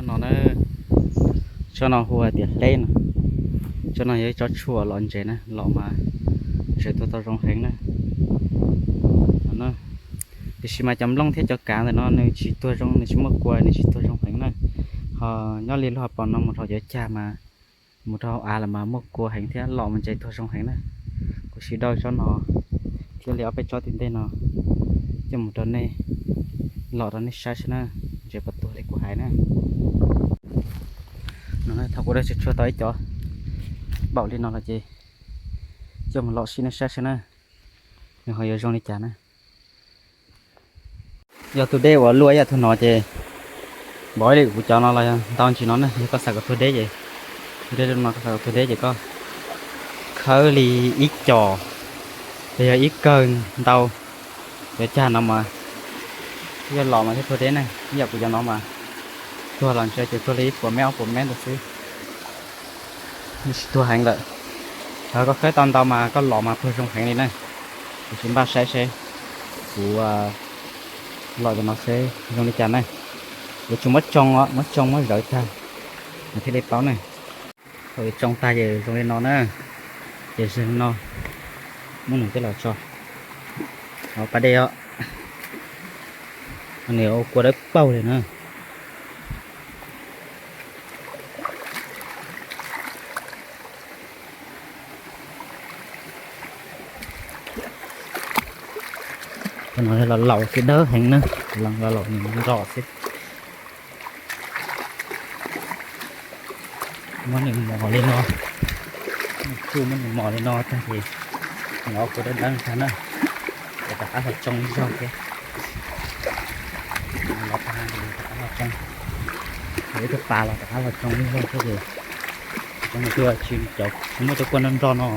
No na, tsob no hu hais tias hleb no. Tsob no yog ib tsob tshuaj los ntses na, los mas ntses tuag tau zoo heev na. Tiam sis mas cov nplooj thiab cov kav ntawm no nws tsis tuag zoo, nws tsis muaj kua, nws tsis tuag zoo heev na. Ho nyob li lub hauv paus no mus rau cov cag mas, mus rau hauv av lawm mas muaj kua heev thiab los mas ntses tuag zoo heev na. Kuv sim daus tsob no thiab li ob peb tsob tim ntej no coj mus rau nej, los rau nej saib saib na, ntses puas tuag li kuv hais na. No thaum kuv dawb tsuag tsuag tau ib co npaum li no los ces coj mus los sim nej saib saib na, nws ho yuav zoo li cas na. Yog tus deb uas luaj ib yam tus no ces npaum li kuv cov no los yog ntau ntsis no na, yog koj xav kom tuag deb ces, tuag deb no koj xav kom tuag deb ces koj khawb li ib co, los yog ib kawg ntau, cov cag no mas yog los mas thiaj tuag deb na, ib yam kuv cov no mas tuag los ntshe ces tuag li ib puas mev ob puas mev ntawd xwb, yeej tsis tuag heev lawm. Yog koj khawb tau ntau mas koj los mas tuag zoo heev li na. Kuv sim npaj saib seb kuv los cov no seb zoo li cas na. Yuav tsum muab tsoo os, muab tsoo muab zawv tag mas thiaj li paub na. Thaum yuav tsoo tag ces zoo li no na. Ces zoo li no, muab nws coj los tso hauv pas dej os. Nws ua kua dawb paug li na. Cov no los laus xwb dawb heev na, los laus nws nrog xwb. Muab nws mos li no, tsuj muab nws mos li no tag ces nws ua kua dawb dawb tag na, ces rov qab los tsoo ib zaug thiab. Los tag rov qab los tsoo, ib tug pas los rov qab los tsoo ib zaug thiab ces, tsoo twg tsis, cov tsis muaj cov kua nrog nrog no,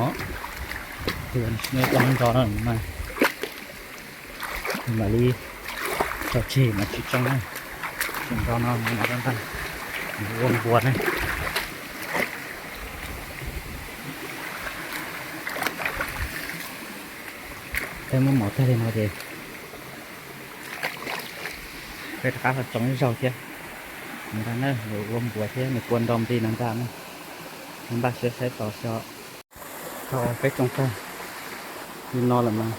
twg tsis muaj cov kua nrog nrog no mas mam li tso tseg mas tsis tsoo na. Tsis nrog no mas no ntag, ua npua na. Peb muab mos tag li no ces peb rov qab los tsoo ib zaug thiab. Ntag na, ua npua thiab nws kua nrog nplig no ntag na. Npaj siab saib tos xwb. Thaum peb tsoo tag li no lawm mas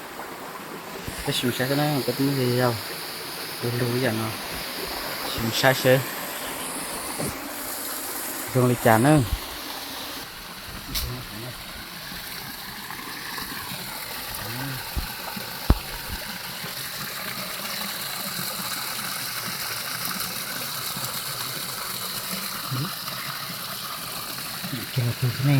peb sim saib seb na, peb twb muab yau lug lug ib yam no, sim saib seb zoo li cas na. Kiag tus ne.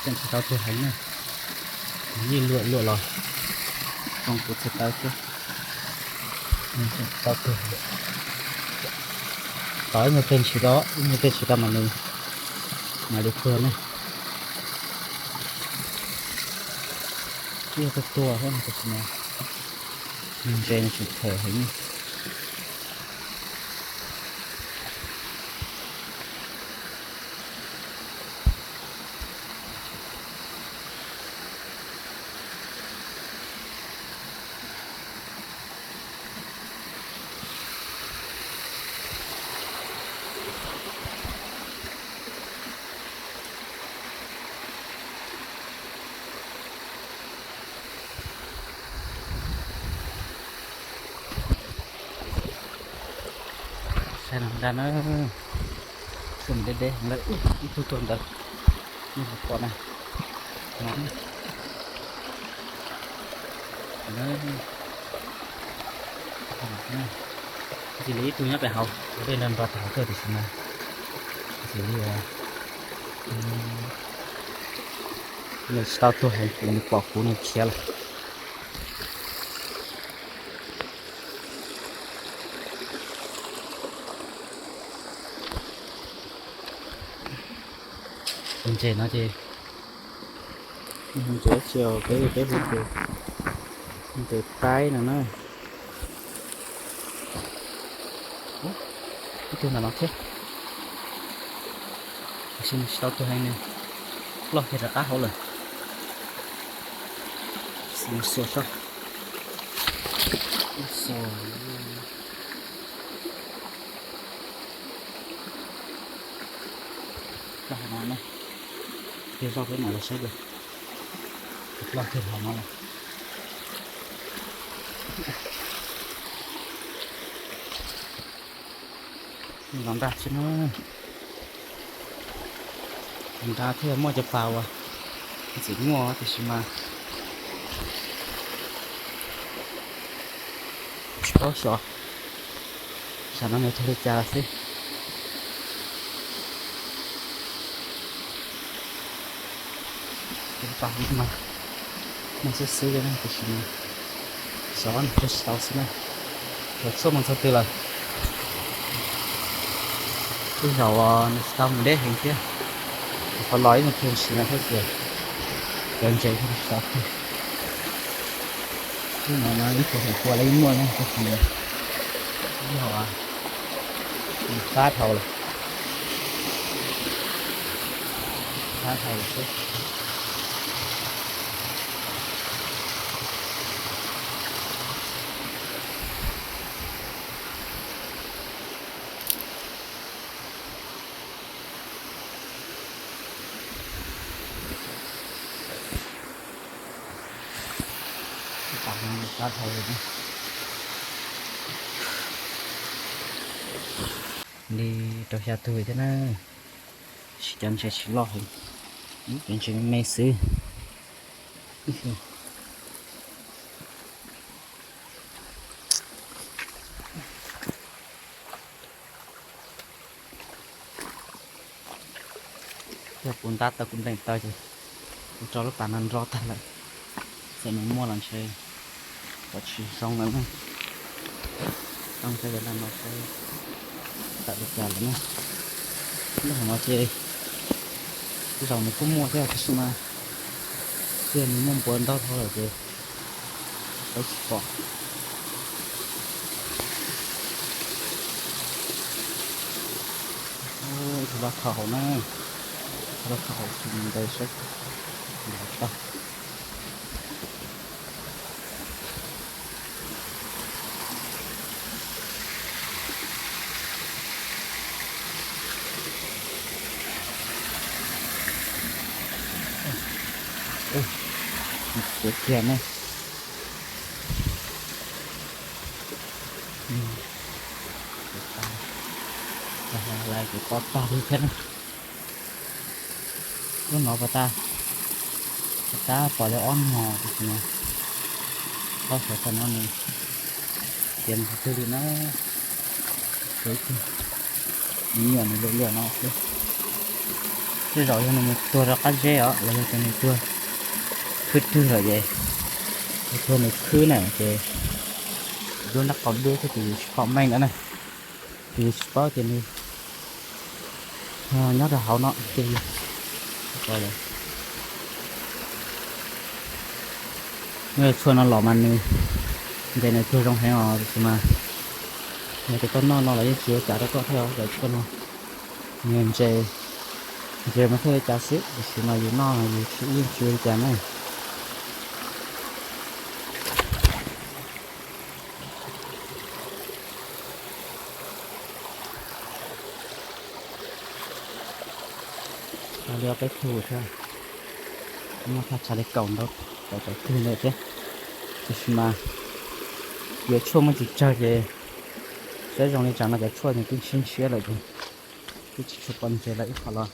Tseem tsis tau tuag heev na, yeej luam luam los, tsoo kuv txhais taw thiab, tseem tsis tau tuag heev. Tos ib nyuag pliag tsis tau, ib nyuag pliag tsis tau mas nws mam li tuag ne. Twb yog tuag tuag thiab no, tab sis mas ntses nws tseem them heev. Saib no ntag na, tuaj deb deb lawm, ib tug tuag ntawd, nej puas pom na. Ntxim li ib tug nyob pem hauv, ua dej nrog nrog pem hauv tuaj tiam sis mas ntxim li nws tsis tau tuag heev, nws pom kuv nws khiav lawm. Tus ntses no ces ntses dab tsi os, peb peb hu tus ntses taib no na. Ib tug ntawm no thiab, tiam sis nws tsis tau tuag heev, nws ploj kiag rov qab hauv lawm. Mus xuas saib. Xuas. Loj no na, tig zoj peb mam los saib dua. Loj tiag hov no. Los nrad thiab na, los nrad thiab muaj cov pas uas ntxim muaj tiam sis mas tsis paub xyov xyov no nws ua li cas xwb. Cov pas mas muaj xwb xwb li na tiam sis mas xyov nws ua tsis tau xwb na. Yuav tshuaj mus txog twg lawm? Tej zaum nws tsis tau mus deb heev thiab, qhov los ib nyuag pliag sim no thiab ces cov ntses thiaj tsis tau kawg. Lub no no ib puas feem pua lawv yeej muaj na, tab sis ib yog nws qab dhau lawm, qab dhau lawm xwb. Li rau xya tug thiab na, tab sis cov ntses tsis loj heev, cov ntses me me xwb. Yog kuv ntab tau kuv nplees taw ces kuv tso lub pas no nrov tag lawm, txawm nws muaj los ntshe kom tsis zoo lawm na. Tau cov yav nram no saib tawm li cas lawm na. Lub hauv no ces tej zaum nws kuj muaj thiab tiam sis mas twb yog nws muaj npuav ntau dhau lawm ces peb tsis pom. Ib tug loj dhau hauv na, ib tug loj dhau hauv tsis ntev saib tau. Ua kiag na. Lawv ces pom tag li thiab na. Lub no pas tas, pas tas pom li ob no tiam sis mas txhob xyov tag no nws tias nws qhov twg li na. Ib tug me nyuam nws luam luam no xwb. Tej zaum yog nws mus tuag rau qab zeb os los yog tias nws tuag khwb rwg lawm ces, nws tuag nws khwb na ces dub nrab qaum dub thiab ces yus tsis pom meej lawm na. Ces yus tsis paub tias nws nyob rau hauv no ces yus tsis pom lawm. Nyob tshuaj no los mas nws ntses nws tuag zoo heev os tiam sis mas yog tias koj noj no los yeej tsis ua cas rau koj thiab os, tshuaj no nws ntses, ntses mas thiaj li cas xwb tiam sis mas yus noj mas yus yeej tsis ua li cas na. Li peb tug thiab, muaj thaj tsam li kaum ntau, kaum tawm tug ntawd thiab. Tiam sis mas yuav tshuaj muaj tsis tsawg ces saib zoo li tsam no cov tshuaj nws twb ntshiab ntshiab lawm ces twb tsis tshua pom ntses lawm ib qho los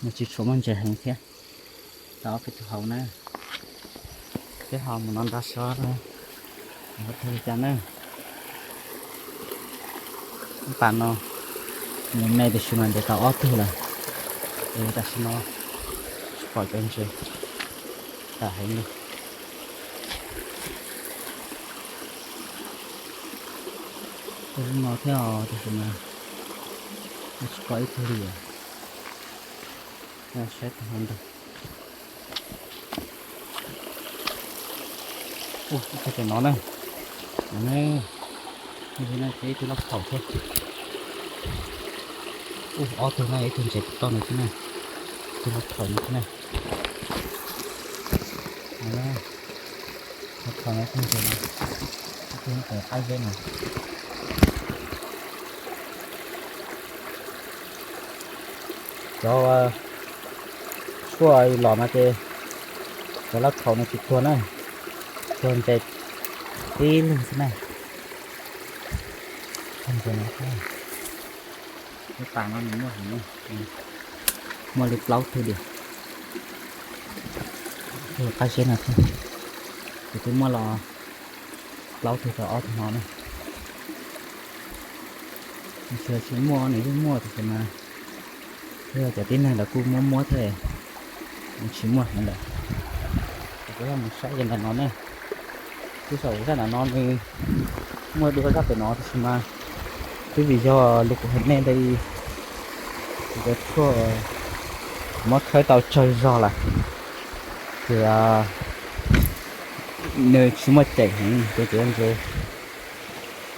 nws tsis tshua muaj ntses heev thiab. Tau ob peb tug hauv na, peb ho mus no nrad seb ho tau li cas na. Pas no nws me tiam sis mas ntes tau ob tug lawm, es tam sim no tsis pom cov ntses tawm heev li. Tus lub no thiab os, tab sis mas tsis pom ib tug li os. Saib tag hauv ntag. Ua, ib tug pem no na. No ne, ib tug no thiab ib tug loj thaum thiab. Ua, ob tug na, ib tug ntses toj no thiab na, ib tug loj thaum no thiab na. No na. Qhov no, qab zeb no. Cov tshuaj los no ces cov lab khaum no tsis tuag na, tuag ntses tib leeg xwb na. Lub pas no nws muaj heev, muaj li plaub tug diam. Qab zeb no thiab, ces twb muaj los plaub tug rau ob tug no na. Tsis tsis muaj, nws yeej muaj tiam sis mas yog cov tib neeg lawv kuj muab muab thiab, nws tsis muaj heev lawm. Ces kuv yog mus saib cov ntawm no na. Twb saum zaj ntawm no nws muaj dua zaj pem no tiam sis mas twb vim yog li kuv hais nej ntawd, cov tshuaj muab khawb tau tsawg zog lawm, ces nws tsis muaj ceem heev, ces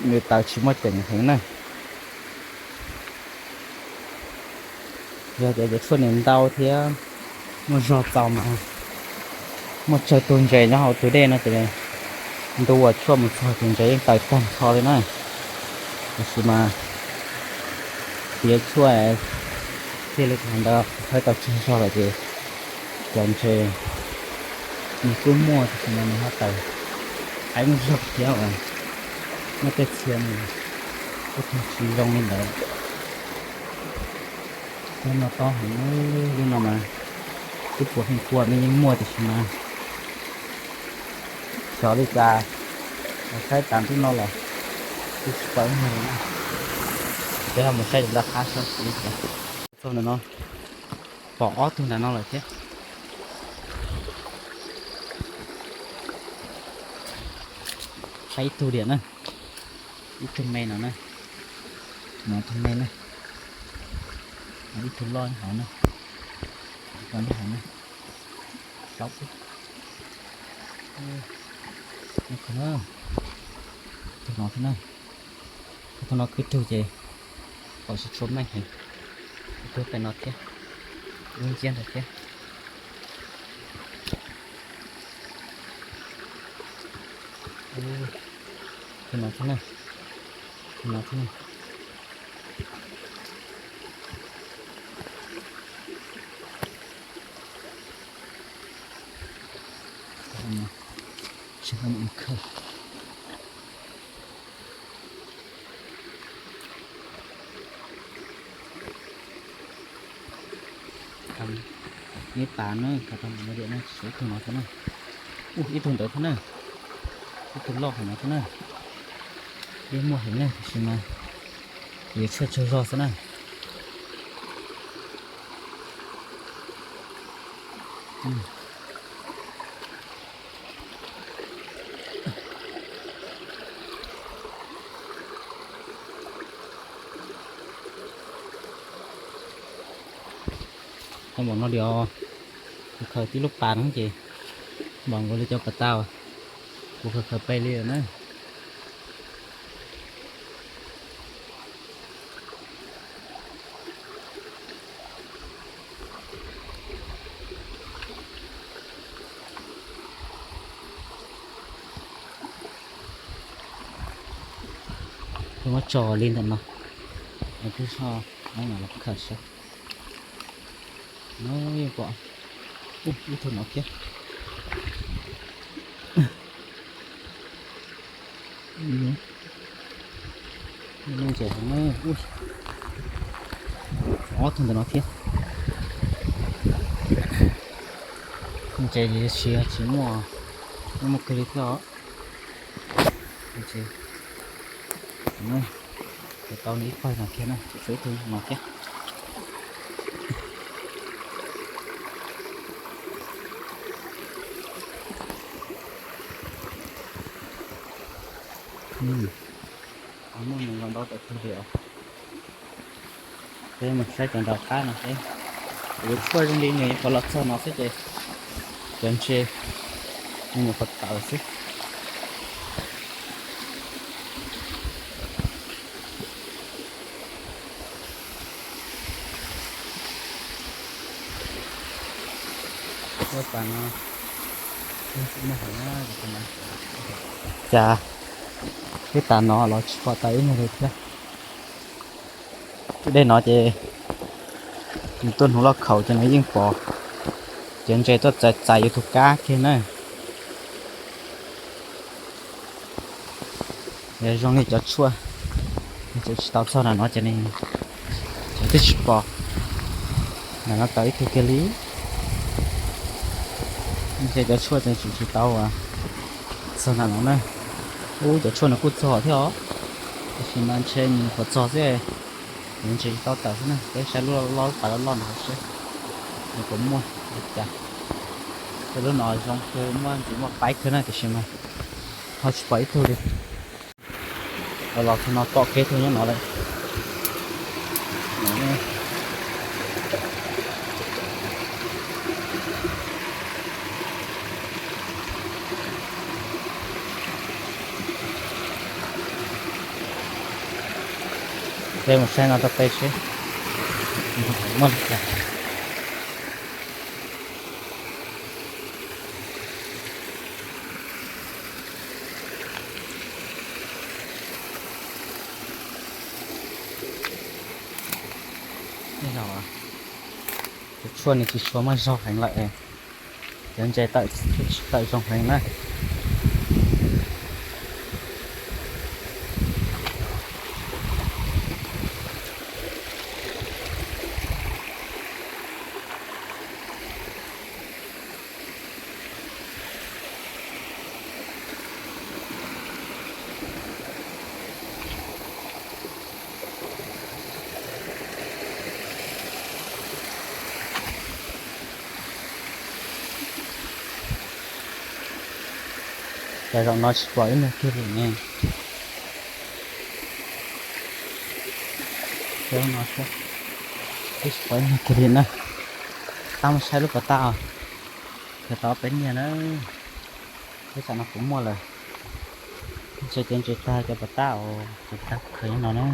nws taws tsis muaj ceem heev na. Yog tias cov tshuaj nws ntau thiab muaj zog txaus mas muaj tsawg tug ntses nyob hauv tus dej no ces ntu ua tshuaj mus txog ces ntses yeej taws tag nrho li na. Tiam sis mas piav tshuaj thiaj li ntawd khawb tau tsawg zog lawm ces cov ntses nws kuj muaj tiam sis mas nws ho taws heev zog thiab uas muaj tej txhia nws kuj tsis zoo li ntawd. Lub no tob heev, lub no mas twb puas heej pua me yeej muaj tiam sis mas xyov li cas saib tas ntuj no los twb tsis tau ib nyuag li na. Peb ho mus saib cov ntaj qab saib li cas. Txog ntawm no pom ob tug ntawm no lawm thiab. Saib ib tug diam na, ib tug me no na, no tug me na, ib tug loj hauv na, no hauv na, plaub tug, tus no thiab na, tus no kwv tug ces pom tsis tshua meej heev, kwv tug pem no thiab, lub nciab ntawd thiab. Tus no thiab na, tus no thiab na. Neb pas na, khaws tau ntawm no diam na, tshuav ib tug no thiab na. Ub, ib tug ntawd thiab na, ib tug loj hauv no thiab na. Yeej muaj heev na, tiam sis mas yuav tshuaj tsaug zog xwb na. Tau npaum no li os, kuv khaws tib lub pas no ces npaum nkaus li cov pas tau, kuv khaws khaws pem li lawm na. Kuv muab tso li ntawm no, kuv so, no los khaws saib. No yeej pom ib tug no thiab. Ntses heev na, ob tug ntawm no thiab. Ntses tsis tsis muaj, muaj kawg li thiab os. Tau nws ib pawg no thiab na, tshuav ib tug no thiab. Muaj mus ntau ntau tawm tug li os. Peb mus saib cov nraud qab no seb, yuav tshuaj zoo li nws yuav qhuav los txog no xwb ces cov ntses nws nyuam qhuav tawm xwb. Lub pas no Cas twb tas no los tsis pom tau ib nyuag li thiab. Dej no ces nws tuaj hnuv loj khaum ces nws yeej pom, ces ntses tuaj txais txais yus tus kab kiag na. Yog zoo li cov tshuaj, tseem tsis tau txog nram no ces nws twb tsis pom. Nram no tau ib tug kiag li. Ntshe cov tshuaj tseem tsis tau txog nram no na. Ub, cov tshuaj nws kuj txog thiab os, tiam sis mas ntshe nws nyuam qhuav txog xwb, nws tseem tsis tau tawm xwb na. Peb saib lub loj, lub pas loj loj no seb nws puas muaj li cas. Tej lub no zoo kawg, muaj ntsis muaj paib kawg na, tiam sis mas ho tsis pom ib tug li. Los los txog no pom kiag ib tug nyob no lawm. Peb mus saib no rau peb seb muaj li cas. Cov tshuaj nws tsis tshua muaj zog heev lawm, cov ntses tawm tsis tawm zoo heev na. Cov zaum no tsis pom ib nyuag kiag li ne. Cov no twb tsis pom ib nyuag kiag li na. Tab mus saib lub pas tab os, khaws tau peb niag na. Ib tsam no kuv muaj lawm. Ntshe cov ntses tag cov pas tab os, cov pas tab khaws nyob no na.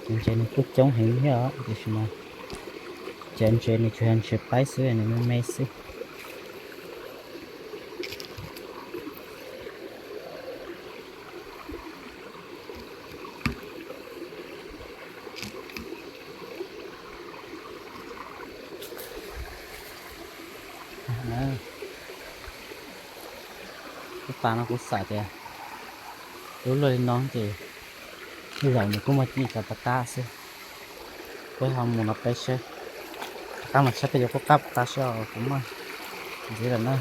Cov ntses nws kuj coob heev thiab os, tiam sis mas cov ntses nws tsuas yog ntses paib xwb, nws me me xwb. Lub pas no kuv xav tias lub luaj li no ces tej zaum nws kuj muaj coob cov pas tab xwb. Peb ho mus no peb saib, rov qab mus saib peb yuav qub qab pas tab seb kuv muaj ntxiv lawm na.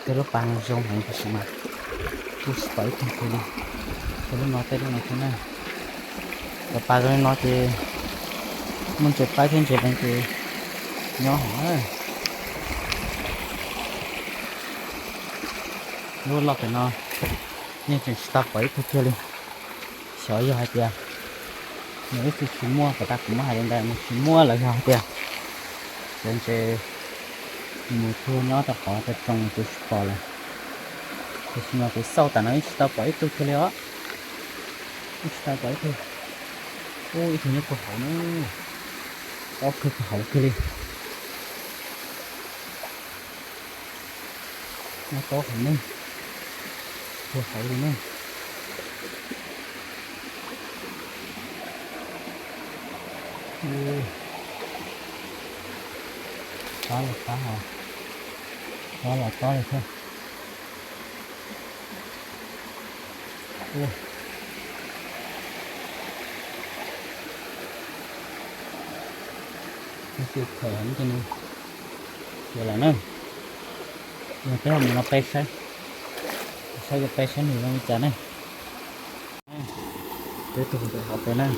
Tej lub pas no zoo heev tiam sis mas kuj tsis pom ib tug kiag li. Tej lub no, tej lub no thiab na. Cov pas zoo li no ces muaj ntses paib thiab ntses lees ces nyob heev na. Lub loj pem no yeej tseem tsis tau pom ib tug kiag li. Xyov yog hais tias nws ib txwm tsis muaj, kom tas kuv muab hais li ntawd, nws tsis muaj los yog hais tias cov ntses mus tuag nyob rau qhov rau tsoos tus tsis pom lawm. Tiam sis mas kuv xauj tas no yeej tsis tau pom ib tug kiag li os. Yeej tsis tau pom ib tug. Ub, ib tug nyob puag hauv na. Tob kawg puag hauv kiag li. Nyob tob hauv ne, puag hauv li ne. Tob los tob, tob los tob li thiab. Tus khaws heev ces nws yuav lawm na. Peb ho mus no peb saib, saib peb saib nws zoo li cas ne. Peb tus hauv pem na.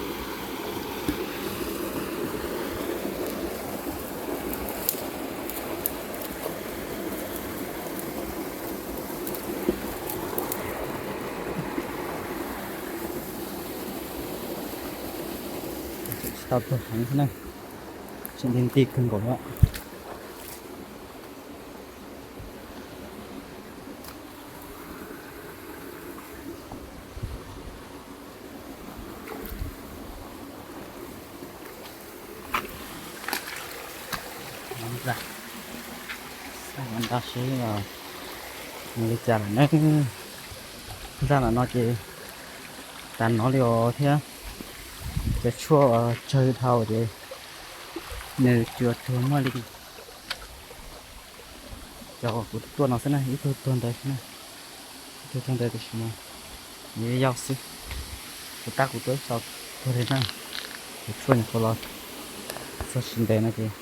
Tau tuag heev xwb na, tseem nti nti kawg nkaus li. Nta seb mus li cas lawm na. Zaj ntawm no ces tas nov li os thiab. Cov tshuaj tsawg dhau ces nws tsuas tuag muaj li cov kuv tuaj no xwb na, ib tug tuag ntawd xwb na. Ib tug tuag ntawd tiam sis mas nws yau xwb. Kuv tab kuv tuaj ib zaug tuag li na. Cov tshuaj nyuam qhuav los txog tsis ntev no ces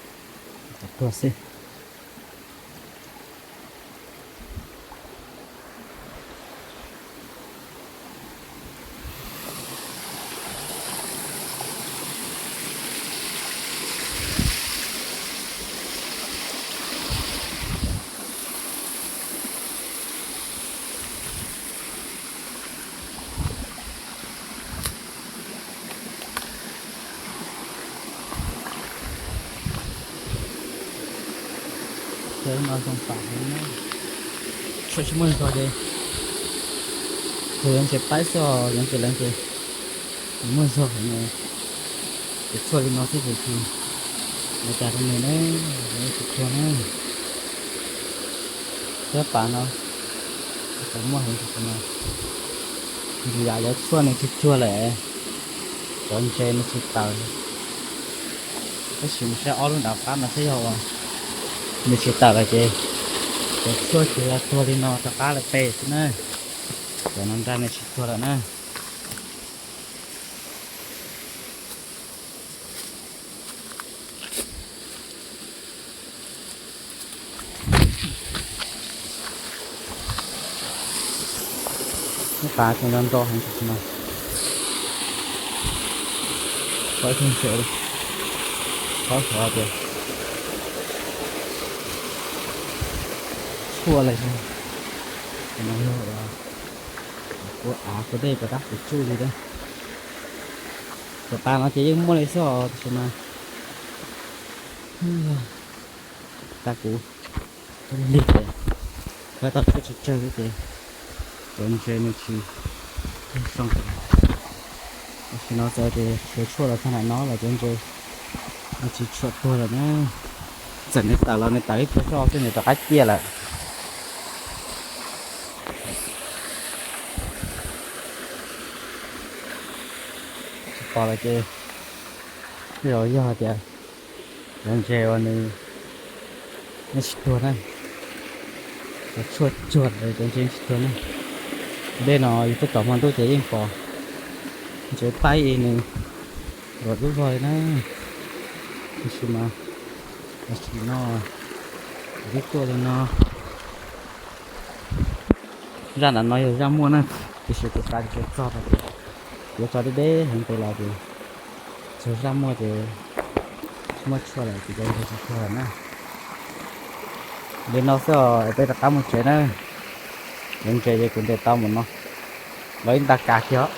tuag xwb. Cov no zoo pam heev na, tshuaj tsis muaj zog ces tus yuav ntses paib xwb os, yuav ntses leev ces muaj zog heev. Ces tshuaj li no xwb ces tsis ua cas rau nws na, tsis tuag na. Thiab pas no tseem muaj heev tiam sis mas vim yam cov tshuaj nws tsis tuag lawm, cov ntses nws tsis tawm. Tab sis mus saib ob lub nram qab no saib yog uas nws tsis tawm lawm ces cov tshuaj tsuas yog tuag li no rov qab lawm pem xwb na. Cov no nraj nws tsis tuag lawm na. Lub pas tseem nto nto heev tiam sis mas qhov ib tug ntses li, qhov xyov tias tshuaj los yog, no yog ua kuv av kuv dej kuv tab kuv tsuj li thiab. Cov pas no ces yeej muaj li xwb os tiam sis mas tab kuv lig ces khawb tau tshuaj tsawg tsawg thiab ces cov ntses nws tsis zoo. Tam sim no txawm tias tshuav tshuaj los txog nram no los cov ntses nws tsis tshua tuag lawm na. Txawm nws tawm los nws tawm ib pliag zog xwb nws rov qab ciaj lawm. Tsis pom lawm ces tej zaum yog tias cov ntses uas nws, nws tsis tuag na. Cov tshuaj tsuag lawm cov ntses tsis tuag na. Dej no yus tuaj tom hmo ntuj ces yeej pom ntses paib nws luam dub vog li na. Tiam sis mas tam sim no kuv twb tuaj li no. Zaj nram no yog zaj muaj na, tiam sis kuv xav tias txog no ces yuav tso deb deb heev pem los ces txog zaj muaj ces tsis muaj tshuaj lawm ces cov ntses tsis tuag lawm na. Li no xwb os, peb rov qab mus tsev na. Cov ntses ces kuv ntes tau mus no, los ib nta kas kiag os.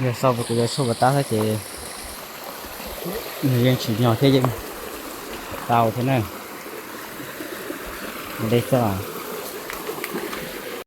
Yog xaus kuv yuav tshuaj puas tab thiab ces nws yeej tsim nyog thiab yeej tau thiab na. Li xwb os.